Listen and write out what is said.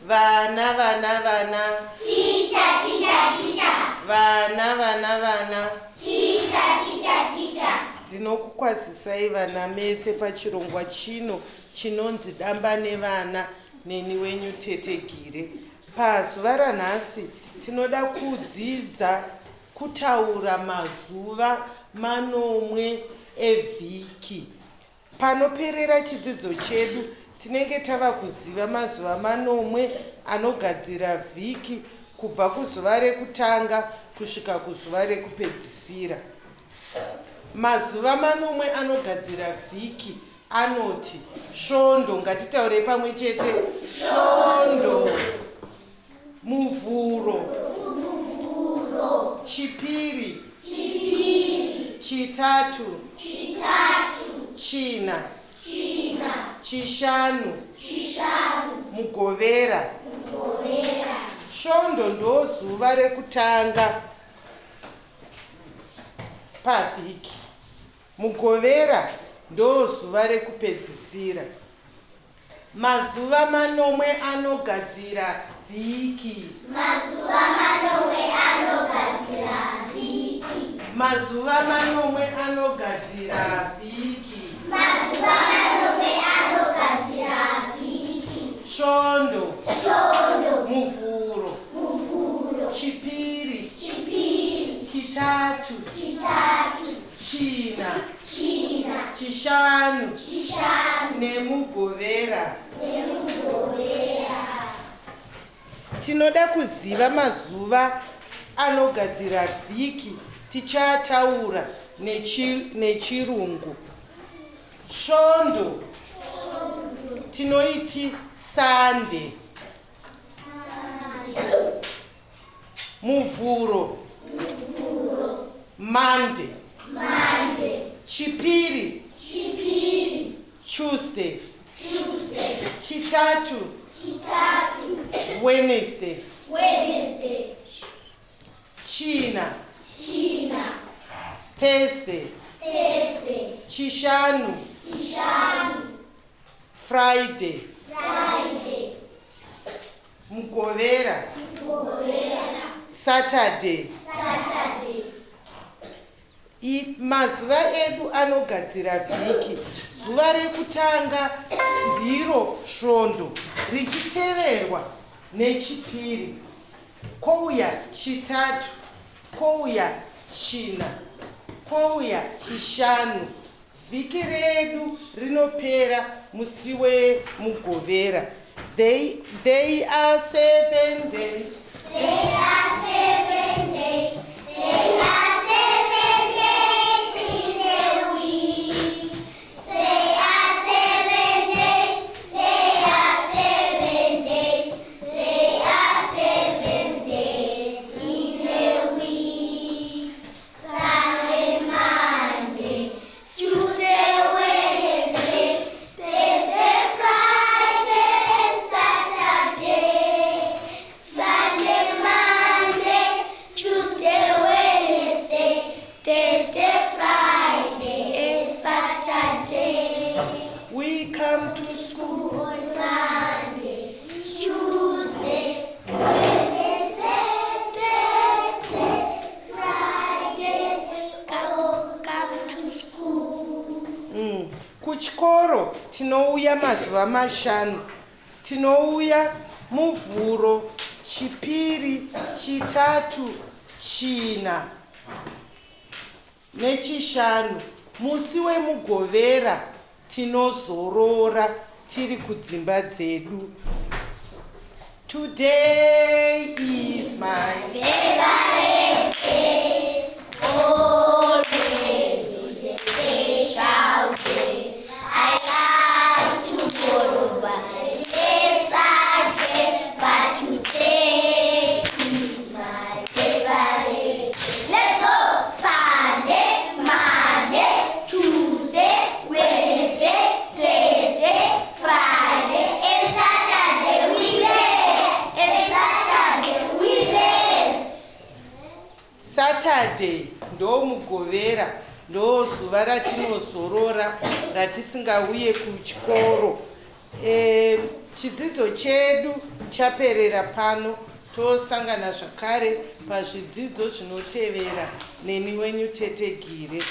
Vana vana vana. Ticha ticha ticha. Vana vana vana. Ticha ticha ticha. Ndinokukwazisai vana mese pachirongwa chino chinonzi Damba Nevana neni wenyu Tete Gire. Pazuva ranhasi tinoda kudzidza kutaura mazuva manomwe evhiki. Panoperera chidzidzo chedu tinenge tava kuziva mazuva manomwe anogadzira vhiki kubva kuzuva rekutanga kusvika kuzuva rekupedzisira. Mazuva manomwe anogadzira vhiki anoti Svondo, ngatitaurei pamwe chete, Svondo, Muvhuro, Chipiri, Chitatu, China, Chishanu, Mugovera. Svondo ndozuva rekutanga pavhiki. Mugovera ndozuva rekupedzisira. Mazuva manomwe anogadzira vhiki. Mazuva manomwe anogadzira vhiki. Mazuva manomwe anogadzira vhiki. Mazuva manomwe anogadzira vhiki. Svondo. Svondo. Muvhuro. Muvhuro. Chipiri. Chipiri. Chitatu. Chitatu. China. China. Chishanu. Chishanu. Nemugovera. Nemugovera. Tinoda kuziva mazuva anogadzira vhiki tichaataura nechirungu. Svondo tinoiti Sunday. Muvhuro. Monday. Chipiri. Tuesday. Chitatu. Wednesday. China. Thursday. Chishanu. Friday. Mugovera. Saturday. Mazuva edu anogadzira vhiki. Zuva rekutanga ndiro Svondo, richiteverwa neChipiri, kouya Chitatu, kouya China, kouya Chishanu. Vhiki redu rinopera musi weMugovera. They are 7 days. They are 7 days. They are 7 days in a week. They are 7 days. They are 7 days. They are 7 days in a week. Sunday, Monday, Tuesday, Wednesday, Thursday, Friday, and Saturday. Sunday, Monday, Tuesday, Wednesday, Thursday, Friday, and Saturday. We come to school on Monday, Tuesday, Wednesday, Thursday, Friday. We come to school. Kuchikoro tinouya mazuva mashanu. Tinouya Muvhuro, Chipiri, Chitatu, China neChishanu. Musi weMugovera tinozorora tiri kudzimba dzedu. Today is my favorite day. Always is a special day. I like tomorrow, but yesterday, but today is my favorite day. Let's go! Sunday, Monday, Tuesday, Wednesday, Thursday, Friday, and Saturday we rest. And Saturday we rest. Saturday ndo Mugovera, ndo zuva ratinozorora ratisingauye kuchikoro. Chidzidzo chedu chaperera pano. Tosangana zvakare pazvidzidzo zvinotevera neni wenyu Tete Gire.